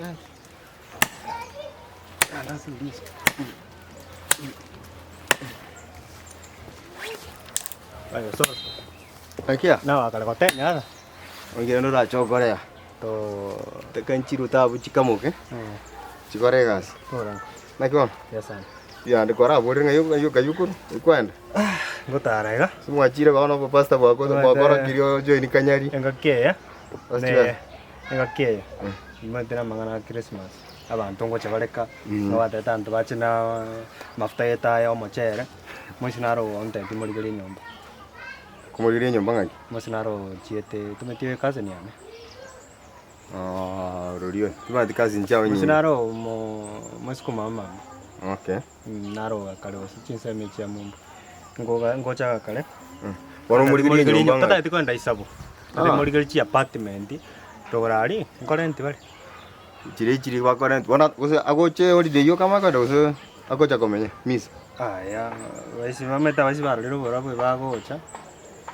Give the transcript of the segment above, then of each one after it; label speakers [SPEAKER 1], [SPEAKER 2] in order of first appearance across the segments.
[SPEAKER 1] Naki Ongire norache okorea teka nchiru tabu chikamoke chikore egasi. Naki bono? Yande kwaraborire ng'ai ng'ai ng'ai okorwa ng'ai kwaenda?
[SPEAKER 2] Ngotara iga.
[SPEAKER 1] Ase mwachire bono obopastor bwako
[SPEAKER 2] Omanyete-
[SPEAKER 1] bwakorokirie ojoini kanyari.
[SPEAKER 2] Engaki eye
[SPEAKER 1] Ase
[SPEAKER 2] ne
[SPEAKER 1] chibesa.
[SPEAKER 2] engaki eye nimanyete na amang'ana a Christmas abanto ngocha bareka nigo batebete abanto bache na amafuta ya etaya omochere moise naro ontebia morigerie enyomba.
[SPEAKER 1] Komorigeria enyomba ng'aki?
[SPEAKER 2] Moise naro ochiete tomanyeti ecousin yane.
[SPEAKER 1] Rorio oyo, timanyeti cousin chiago
[SPEAKER 2] Moise
[SPEAKER 1] nyinga.
[SPEAKER 2] naro omo moisiko mama mama.
[SPEAKER 1] Okay.
[SPEAKER 2] Naro kare gose chinsemo echi chia mumbu. Ngoga ngocha kare.
[SPEAKER 1] Bono omorigerie enyomba ng'aki?
[SPEAKER 2] Totagete kogenda isabo.
[SPEAKER 1] Ah.
[SPEAKER 2] Morigerie chi apartment, rogoro aria, nkorenti bare.
[SPEAKER 1] Chiria chiri bakorenti, bono gose agoche holiday yoka amanye kogenda gose agocha komenya misa?
[SPEAKER 2] Aya, abaisi bamaete abaisi barorire oborabu bagocha,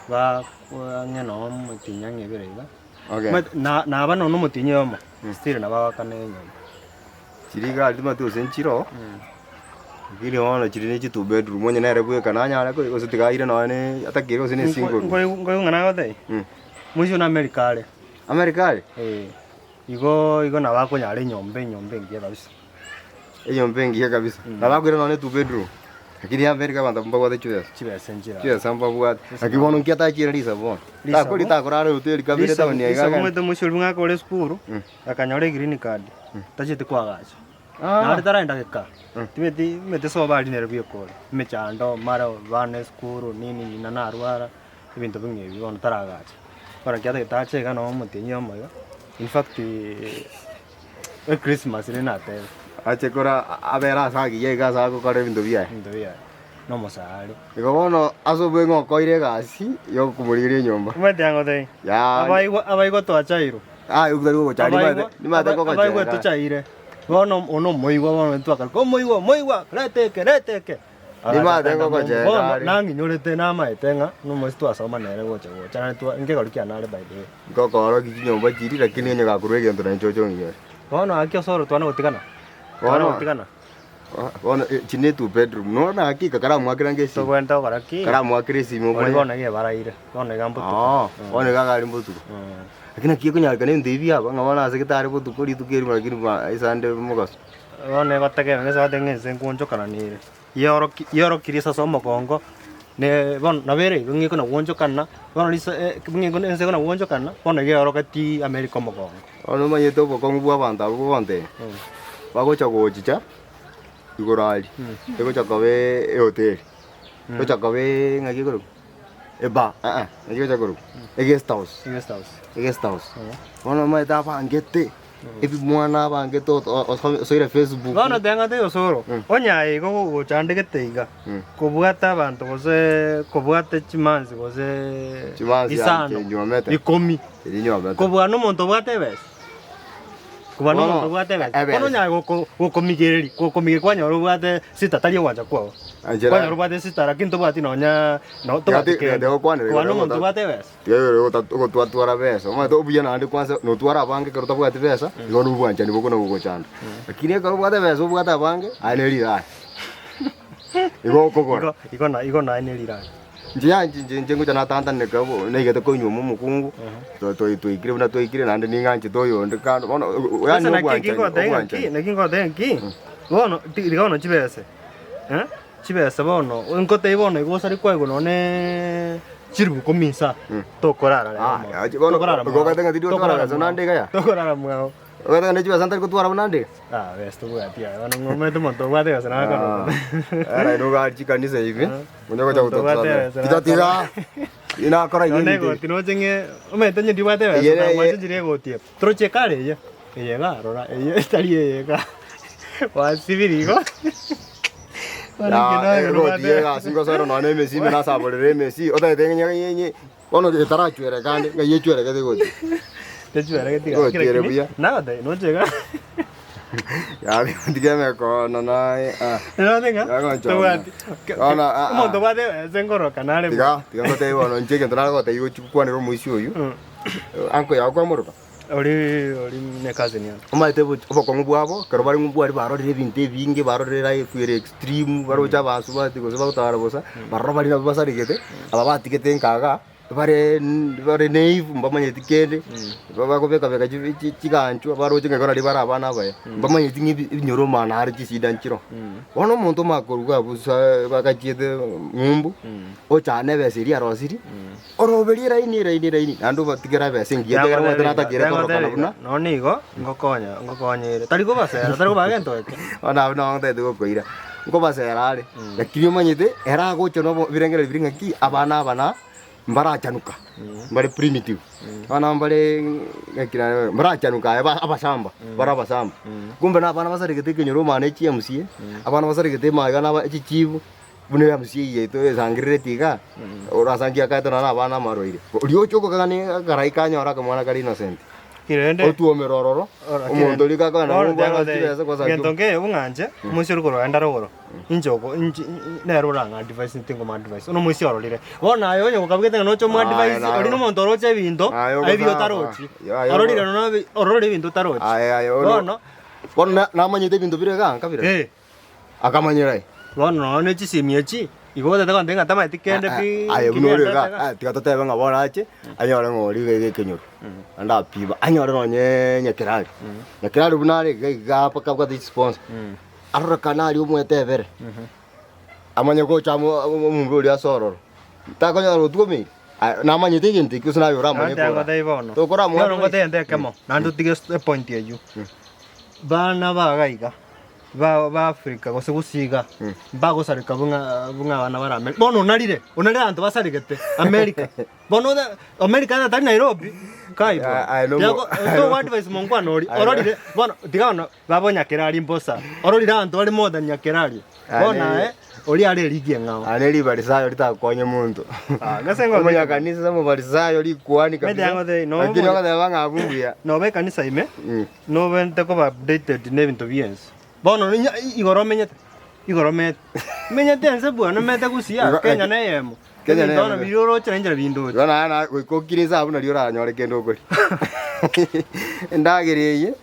[SPEAKER 2] ba ang'e noo omotienyi ang'e ibere iga.
[SPEAKER 1] Okay.
[SPEAKER 2] Omanyete na naba nonya omotienyi oyomo, still nabo agoakana enyomba.
[SPEAKER 1] Chiria iga aria timanyeti gose nchiroo, lakini bono chiria ne chi two bedroom onye nere bweka nanyare koi gose tiga aire nonya ne atakeire gose ne single room.
[SPEAKER 2] Nkoigwa nkoigwa ng'a nagotebia, moisio na America are.
[SPEAKER 1] America are?
[SPEAKER 2] Eh, igo igo nabo akonyara enyomba enyomba engiya kabisa.
[SPEAKER 1] Enyomba engiya kabisa. Nabo akoira nonya ne two bedroom. Lakini America abanto abwo mbabwate chibesa.
[SPEAKER 2] Chibesa nchire
[SPEAKER 1] Chibesa mbabwate. Lakini bono nki atachiire risabu bono?
[SPEAKER 2] Risabu?
[SPEAKER 1] Takori takorara ehoteli kabere
[SPEAKER 2] Risabu
[SPEAKER 1] etown iga
[SPEAKER 2] risabu
[SPEAKER 1] agende.
[SPEAKER 2] omanyete omoisia oria ng'ake ore esukuru, akanyora egreen card, tacheti koagacha. Naende taraenda geka, timeti omanyete sobo aria nere bweka ore, emechando mara abana esukuru nini ng'ina narwara, ebinto buna ebio bono taragacha. Bono ekio atagete ache iga noo omotienyi oyomo iga, infact echristmas rende natebe.
[SPEAKER 1] Ache kora abere ase agiya iga ase agokora ebinto biaye.
[SPEAKER 2] Ebinto biaye, na omosaare.
[SPEAKER 1] Igo bono ase obweng'e okoire egasi ya okomorigeria enyomba.
[SPEAKER 2] Omanyete angotebia?
[SPEAKER 1] Yaani.
[SPEAKER 2] Abaigwa abaigwa twachairwe.
[SPEAKER 1] Ah, okwo tari gogochaya,
[SPEAKER 2] Abaigwa
[SPEAKER 1] nimanyete nimanyete
[SPEAKER 2] aba- abaigwa
[SPEAKER 1] kogochera.
[SPEAKER 2] tochaire. Bono ono omoigwa bono intwe akaroka omoigwa omoigwa reta eke reta eke.
[SPEAKER 1] Nimanyete ngogochera
[SPEAKER 2] Bono
[SPEAKER 1] are.
[SPEAKER 2] nang'inyorete namaete ng'a nomoisia twasoma nere gocha gocha naende twa nkegori kiane are by the way.
[SPEAKER 1] Nkokorokia chinyomba chiria lakini onye gakorwa egento nainche oche ong'inyore.
[SPEAKER 2] Bono gaki osoro twana gotigana, twana
[SPEAKER 1] Bono
[SPEAKER 2] gotigana.
[SPEAKER 1] bono echi ne two bedroom nonya hakika karamoakera nge esimi.
[SPEAKER 2] Tobwenerete gokora ki?
[SPEAKER 1] Karamoakera esimi
[SPEAKER 2] Oria
[SPEAKER 1] omanye.
[SPEAKER 2] bono iga ebaraire, bono iga mbotuko.
[SPEAKER 1] Oo, bono iga akare mbotuko. Lakini naki ekonyarekana ebinto ebi biaba ng'a bono ase getare botuko rituko erimo lakini ba esande mogaso.
[SPEAKER 2] Bono egotegerera ng'a esabate ng'a ense nkoonchokana nere. Yeoroki yeorokirie ase omogongo, ne bono nabo ere igo ng'iko na goonchokana, bono risa ng'iko ense ekona goonchokana, bono iga eorogetie America omogongo.
[SPEAKER 1] Bono omanyete obokong'u bwa abanto abwo bogontebia, bagocha gochicha igoro aria, egocha koba ehoteli, egocha koba ng'aki ekorokwa ebar aa naki egocha korokwa eguest house,
[SPEAKER 2] Eguest house.
[SPEAKER 1] eguest house. Bono omanyete abangete. Ebimwana abangete osoire Facebook.
[SPEAKER 2] Bono teng'ata egosoro, onye aye igo gochandegete iga, kobwata abanto gose kobwata chimansi gose
[SPEAKER 1] Chimansi
[SPEAKER 2] isano,
[SPEAKER 1] yanche nywomete.
[SPEAKER 2] ikomi,
[SPEAKER 1] Eri nywomete.
[SPEAKER 2] kobua na omonto obwate ebesa. Kobua na
[SPEAKER 1] Bono,
[SPEAKER 2] omonto obwate ebesa.
[SPEAKER 1] ebesa.
[SPEAKER 2] Bono onye goko gokomigereria, gokomigereria kwanyora obwate sita tari ogwancha kwao.
[SPEAKER 1] Anchera.
[SPEAKER 2] Kwanyora obwate sita lakini tobwati nonya no tobwati
[SPEAKER 1] Tiga- tiga
[SPEAKER 2] kende.
[SPEAKER 1] gokwanera
[SPEAKER 2] Kobua na
[SPEAKER 1] igoro
[SPEAKER 2] omonto
[SPEAKER 1] ogota-
[SPEAKER 2] obwate ebesa.
[SPEAKER 1] Tiga ogotwatwara besa, omanyete obuya naende kwanza notware abange ekero otabwati besa, igo na obwanchani bokona gogochanda. Lakini ekero obwate besa obwate abange, aye ne rirari. Igo okogora.
[SPEAKER 2] Igo igo na igo naye ne rirari.
[SPEAKER 1] Inche yanche inche inche ngocha natantaneka bo naigete konyuoma omokungu, twa- twa- twaikire buna twaikire naende ning'anchete oyonde kando bono yaani
[SPEAKER 2] Sasa naki
[SPEAKER 1] obwanchani
[SPEAKER 2] ngoteba ng'aki,
[SPEAKER 1] obwanchani.
[SPEAKER 2] naki ngoteba ng'aki, bono ti riga bono chibese, eh. Chibesa bono, nkotebie bono igo osari kwaigwa nonye chiribu ikomi insa, tokorara rero
[SPEAKER 1] Ah,
[SPEAKER 2] mono.
[SPEAKER 1] yachi bono,
[SPEAKER 2] Tokorara
[SPEAKER 1] igo
[SPEAKER 2] mwao.
[SPEAKER 1] ogoteba ng'a tindi gotwara
[SPEAKER 2] Tokorara
[SPEAKER 1] besa naende iga ya?
[SPEAKER 2] Tokorara mwao.
[SPEAKER 1] Ogoteba ng'a ne chibesa ntari gotwara buna nde iga?
[SPEAKER 2] Ah, besa tobwati aye, bono ng'a omanyete omonto obwate besa naye akoroka.
[SPEAKER 1] Era inwe gari chikanisa ibi, onye gocha
[SPEAKER 2] Omonto obwate
[SPEAKER 1] gototwara.
[SPEAKER 2] besa
[SPEAKER 1] Tiga tiga, inakora iga
[SPEAKER 2] Nonye
[SPEAKER 1] ebinto ebi.
[SPEAKER 2] egoti noche ng'e, omanyete onye ndibwate besa,
[SPEAKER 1] Eyere eye-
[SPEAKER 2] namwanchire egoti eye. Toroche ekare eye, eye iga rora, eye tari eye iga, gwasibiri igo.
[SPEAKER 1] Egoti egasi ngosoera nonya na emesi ime nasaborere emesi, otagete ng'a nye nye bono etarachwereka ande, ng'ai echweregete egoti.
[SPEAKER 2] Techweregeti gaki
[SPEAKER 1] Egoti ere
[SPEAKER 2] lakini
[SPEAKER 1] buya.
[SPEAKER 2] nagotebia noche iga.
[SPEAKER 1] Yaani ntige emekono naye ah.
[SPEAKER 2] Noche ng'a
[SPEAKER 1] Yagonchomia.
[SPEAKER 2] tobwati
[SPEAKER 1] Bono, ah, ah.
[SPEAKER 2] omonto obwate ase nkoroka nare
[SPEAKER 1] Tiga, tiga ngotebie bono inche egento nare gotebia gochi gokwanera omoisia oyio,
[SPEAKER 2] Mm.
[SPEAKER 1] anko yao kwamoroka?
[SPEAKER 2] Ori ori ne cousin yane.
[SPEAKER 1] Omanyete obo obokong'u bwabo, ekero bare ng'umbu aria barorire ebinto ebinge, barorire life ere extreme, baroche abasubati gose bagotara bosa, baroro baria nabo basaregete, aba batigete nka igaa, bare bare naive mbamanyeti kende, bakobeka beka chi chi chiganchwa baroche ng'a igo naria bare abana abaya, mbamanyeti ng'a ebi ebinyoro omana are chishida nchiroo. Bono omonto omanye korwa abwo sa bagachiete ng'umbu, ochane ebesa eria arosirie, oroberie eraini eraini eraini, naende obatigere ebesa engiya ekiagera omanyete natakeire korokana buna.
[SPEAKER 2] Nonya nigo ngokonya ngokonyere, tari kobasera, tari kobaa gento eke.
[SPEAKER 1] Bono abwo nabo ntagete gokoira, nkobasera are, lakini omanyete, ere agocha na obo ebirengererio biria ng'aki, abana aba na mbarachanuka, mbare primitive, abana aba mbare ng'aki naende mbarachanuka aye ba abasamba, bare abasamba. Kumbe na abana basaregete ekenyoro omana echi MCA, abana basaregete emaiga na aba echichifu, buna eMCA eye yaito esangerereti igaa, orasangie akaete nonye na abana amarwaire. Oria ocha okogania akarai kanyore akamwana kare innocent.
[SPEAKER 2] Kirende
[SPEAKER 1] Otuomere ororo, omonto oria gakogenda
[SPEAKER 2] Bono
[SPEAKER 1] ng'umbu arosie
[SPEAKER 2] tiagotebi,
[SPEAKER 1] chibesa gose
[SPEAKER 2] gento nkeiyo bung'anche, omoisia oria korwa aenda rogoro, inche oko inche nere orang'a advise ntingoma advise, one omoisia ororire. Bono aye onye gokabugete ng'a noche omo
[SPEAKER 1] Aye,
[SPEAKER 2] advise,
[SPEAKER 1] naye
[SPEAKER 2] oria nomonto oroche ebinto,
[SPEAKER 1] Aye,
[SPEAKER 2] aye ebi
[SPEAKER 1] ogosaba.
[SPEAKER 2] otarochi.
[SPEAKER 1] Aye,
[SPEAKER 2] Ororire nonya ororire ebinto otarochi.
[SPEAKER 1] Aye, aye, ono-
[SPEAKER 2] Bono,
[SPEAKER 1] Bono na- namanyete ebinto bire igaa nkabire.
[SPEAKER 2] eh,
[SPEAKER 1] Akamanyera aye.
[SPEAKER 2] Bono nonya ne chisemi echi, igo otagete gontebia ng'a tamaeti kende pi
[SPEAKER 1] Aye buna ore iga,
[SPEAKER 2] kibienderete iga.
[SPEAKER 1] tiga totebe ng'a bono ache, anyore ng'a oria iga iga ekenyoro, naende apiba, anyore nonye nyakerari. Nyakerari buna are iga iga mpaka abwate chisponsor, arorekane aria omwete ebere, amanye gocha amo omomura oria ase ororo, takonyora otwomeire, aye namanyete egento ekio gose naye oramanye
[SPEAKER 2] Naende
[SPEAKER 1] kora.
[SPEAKER 2] ngotebie bono,
[SPEAKER 1] Tokoramoa
[SPEAKER 2] bono
[SPEAKER 1] advice.
[SPEAKER 2] ngotebie ente ekemo, naende otige epoint eywo, bana ba iga iga. Ba ba Africa gose gose iga, mbagosareka bung'a bung'a abana bare America. Bono onarire, onarire abanto basaregete America. Bono ote America ere tari Nairobi, kai bwana.
[SPEAKER 1] Aye nomo-
[SPEAKER 2] Tiago togo advise monkwana oria, ororire, bono tiga bono baba Nyakeraria mbosa, ororire abanto bare more than Nyakeraria.
[SPEAKER 1] Aye
[SPEAKER 2] Bono
[SPEAKER 1] ne-
[SPEAKER 2] aye, oria are erigi eng'ao.
[SPEAKER 1] Aye ne ribarisayo ritakonye monto.
[SPEAKER 2] Ah, gese ngote-
[SPEAKER 1] Omonyakanisa omobarisayo rikuani kabisa.
[SPEAKER 2] Mete yango no-
[SPEAKER 1] Lakini ogoteba ng'a abwo mbuya.
[SPEAKER 2] Noba ekanisa ime, Nobwenerete koba updated nebinto bi'ense. Bono nonya igoro omenyete, igoro omenyete, menyete ense bwana, omanyete gusii aa,
[SPEAKER 1] Igo-
[SPEAKER 2] Kenya neyemo.
[SPEAKER 1] Kenya
[SPEAKER 2] Ebinto bono
[SPEAKER 1] neyemo.
[SPEAKER 2] biria oroche na inche nabio ndoche.
[SPEAKER 1] Igo naye na goika okire inse abwo nario oranyore kende okoria. Endagera eye,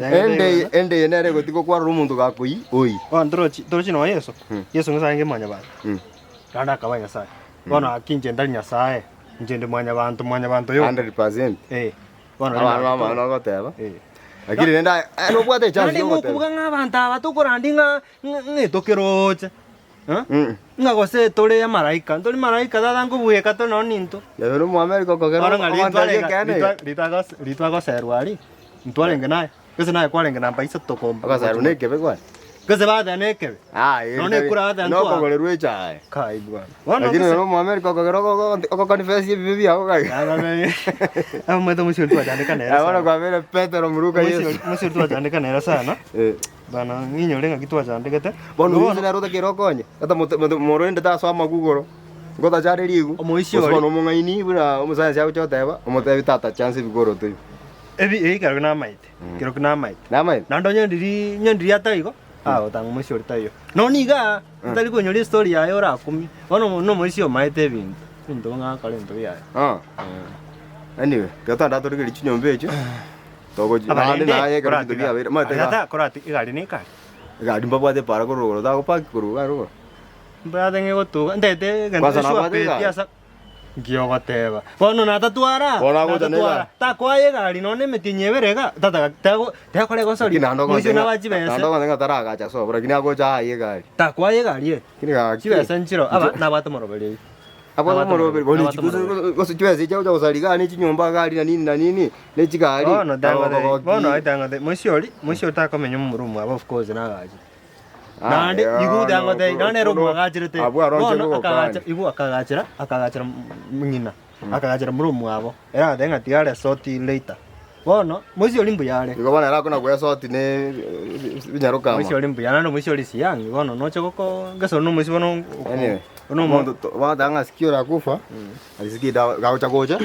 [SPEAKER 1] ende eye ende eye nere egotiga okwarora omonto gakoyia oyia.
[SPEAKER 2] Bono torochi torochi nonya Yeso, Yeso nigo arenge mwanyabanto, naende akaba Nyasaye. Bono gaki inche ntari Nyasaye, inche ndi mwanyabanto, mwanyabanto yoka.
[SPEAKER 1] 100%.
[SPEAKER 2] Eh. Bono
[SPEAKER 1] Abana
[SPEAKER 2] rende
[SPEAKER 1] b'amang'ana ogoteba,
[SPEAKER 2] Eh.
[SPEAKER 1] lakini rende aye aye nobwate echance
[SPEAKER 2] Naende
[SPEAKER 1] ya ogoteba.
[SPEAKER 2] mokobuga ng'a abanto aba tokorandi ng'a ng'a- ng'a etokeroche, eh?
[SPEAKER 1] Mm.
[SPEAKER 2] Ng'a gose tore amaraika, ntori malaika tata nkobueka tore nonye nintwe.
[SPEAKER 1] Yabe na omoamerika okogera
[SPEAKER 2] Bono ng'a
[SPEAKER 1] ogotebi
[SPEAKER 2] ritwarenge
[SPEAKER 1] ekeene iga.
[SPEAKER 2] ritwa ritwagose ritwagoserwa aria, ntwarenge naye, gose naye kwarenge namba isato kom-
[SPEAKER 1] Ogoserwa na ekebe kwani?
[SPEAKER 2] Gose bateba na ekebe.
[SPEAKER 1] Aye,
[SPEAKER 2] Nonya ekura bateba ntwa-
[SPEAKER 1] nokogolerwa echae.
[SPEAKER 2] Kai bwana. Bono
[SPEAKER 1] Lakini
[SPEAKER 2] gose-
[SPEAKER 1] nonye omoamerika okogera ogoconfess ebibe biago kai.
[SPEAKER 2] Omanyete omoisia oria twachandeka nere
[SPEAKER 1] Bono
[SPEAKER 2] sana.
[SPEAKER 1] kwabere Petero moruka
[SPEAKER 2] Omoisia
[SPEAKER 1] Yesu.
[SPEAKER 2] oria- omoisia oria twachandeka nere sana.
[SPEAKER 1] Eh.
[SPEAKER 2] Bana ng'inyore ng'aki twachandegete.
[SPEAKER 1] Bono
[SPEAKER 2] Bono-
[SPEAKER 1] Yesu nere otakeire okonye. Ata mote- mote- morende tasoa amagugoro. Ngotachare rigu.
[SPEAKER 2] Omoisia
[SPEAKER 1] Gose
[SPEAKER 2] oria-
[SPEAKER 1] bono omong'aini buna omosayansi agocha goteba, omotebi tata chance ebigoro toigo.
[SPEAKER 2] Ebi ebi kerokio namaete, kerokio namaete.
[SPEAKER 1] Namaete?
[SPEAKER 2] Naende onye ndiri onye ndiri ataigo, ah otanga omoisia oria taiyo. Nonya igaa, otari koinyora estory yaye orakumie, bono na omoisia omaete ebinto, ebinto ng'a akore ebinto biaye.
[SPEAKER 1] Ah. Anyway, ekero twanda torigereria chinyomba echio, togochi
[SPEAKER 2] Aba
[SPEAKER 1] naende
[SPEAKER 2] rende,
[SPEAKER 1] naye ekero ebinto
[SPEAKER 2] koratiga,
[SPEAKER 1] biabeire, omanyete iga,
[SPEAKER 2] tata koratiga egari na ekari.
[SPEAKER 1] egari mbabwate epara korwa igoro tagopaki korwa iga igoro.
[SPEAKER 2] Mbwate ng'a egotuga, ntagete egento
[SPEAKER 1] Kwanza
[SPEAKER 2] esure
[SPEAKER 1] nabwate
[SPEAKER 2] peti
[SPEAKER 1] egari.
[SPEAKER 2] asa. Nki ogoteba? Bono natatwara,
[SPEAKER 1] Bono agocha
[SPEAKER 2] natatwara.
[SPEAKER 1] nega.
[SPEAKER 2] Takoa egari nonya emetienyi ebere iga, tata gaki tago tekora egosori.
[SPEAKER 1] Lakini naende
[SPEAKER 2] Moisio
[SPEAKER 1] ogonte ng'a
[SPEAKER 2] nabae chibese.
[SPEAKER 1] naende ogonte ng'a taragacha sobo, lakini agocha aye egari.
[SPEAKER 2] Takoa egari eye.
[SPEAKER 1] Lakini gaki.
[SPEAKER 2] Chibesa nchiro, aba nabwate omoroberi oyio.
[SPEAKER 1] Abwate
[SPEAKER 2] Nabwate
[SPEAKER 1] omoroberi, bono
[SPEAKER 2] nabwate
[SPEAKER 1] echi gose
[SPEAKER 2] omoroberi.
[SPEAKER 1] gose chibesa echi agocha gosari igaa ne chinyomba gari na nini na nini, ne chigari,
[SPEAKER 2] Bono tangote,
[SPEAKER 1] ogogoki.
[SPEAKER 2] bono tangote, moisio oria, moisio oria takomenya omomura omwabo of course nagache.
[SPEAKER 1] Ah,
[SPEAKER 2] Naende
[SPEAKER 1] eh,
[SPEAKER 2] igo
[SPEAKER 1] no,
[SPEAKER 2] tangotebia, naende ere
[SPEAKER 1] kono-
[SPEAKER 2] omwagachirete.
[SPEAKER 1] abwo aronche
[SPEAKER 2] Bono
[SPEAKER 1] gogokani.
[SPEAKER 2] akagacha, igo akagachera, akagachera ng'ina, akagachera more omwabo. Ere agateba ng'a tiga aresort later. Bono, moisia oria mbuya are.
[SPEAKER 1] Igo bono ere akona gwesoti ne ebinyarokama.
[SPEAKER 2] Moisia oria mbuya naende omoisia oria is young, bono noche goko gese ore nomoisia bono
[SPEAKER 1] Anyway,
[SPEAKER 2] ono omo-
[SPEAKER 1] omonto to- bagoteba ng'a sikia orakufa, arisiki dawa gagocha gocha,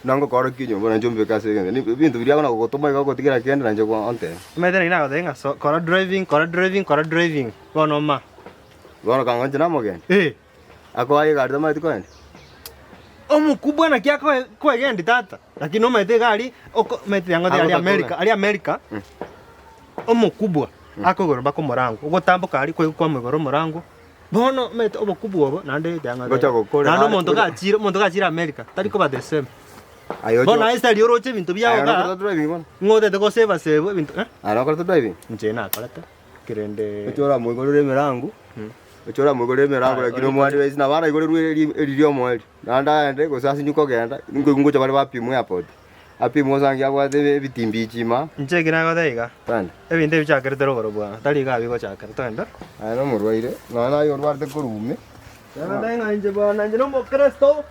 [SPEAKER 1] buna ngokorokia enyomba nainche ombeke ase egento. Ni ebinto biria bono gogotoma iga ogotigera kende nainche kwa ontebia.
[SPEAKER 2] Omanyete naki nagotebia ng'a so kora driving, kora driving, kora driving, bono oma.
[SPEAKER 1] Bono kang'o inche namogeni,
[SPEAKER 2] Eh.
[SPEAKER 1] akoa egari tamanyeti koenda.
[SPEAKER 2] Omokubwa naki akoe koegendi tata, lakini omanyete iga aria oko omanyete yang'ote aria
[SPEAKER 1] Agotakuna.
[SPEAKER 2] America aria America, omokubwa akoigorwa mpaka omorango, ogotamboka aria kwaigwa kwamoigora omorango, bono omanyete obokubwa obo naende yang'ote
[SPEAKER 1] Gocha gokora
[SPEAKER 2] naende
[SPEAKER 1] are-
[SPEAKER 2] omonto gachire omonto gachire America tari koba the same.
[SPEAKER 1] Aye oche-
[SPEAKER 2] Bono aye ase aria oroche ebinto biago
[SPEAKER 1] Aye
[SPEAKER 2] igaa,
[SPEAKER 1] nokorete driving bono?
[SPEAKER 2] ng'o otagete goseva seva ebinto eh?
[SPEAKER 1] Aye nokorete driving?
[SPEAKER 2] Inche nakorete, kerende.
[SPEAKER 1] Oche oramoigorere emerango, oche oramoigorere emerango
[SPEAKER 2] Aye,
[SPEAKER 1] lakini
[SPEAKER 2] ori-
[SPEAKER 1] omwani base nabo araigorerwe eri eriri omoerio. Naende aende gose ase inwe kogenda, nkoigwa ngocha bare bapimwe airport. Apimwe osange abwate ebi- ebitimbichi ime.
[SPEAKER 2] Inche eki nagoteba iga,
[SPEAKER 1] Twende.
[SPEAKER 2] ebinto ebi bichakerete rogoro bwana, tari igaa bigochakera, twende.
[SPEAKER 1] Aye nomorwaire, nonya naye orwarete korwa ime.
[SPEAKER 2] Nagoteba ng'a inche bwana, inche nomokristo.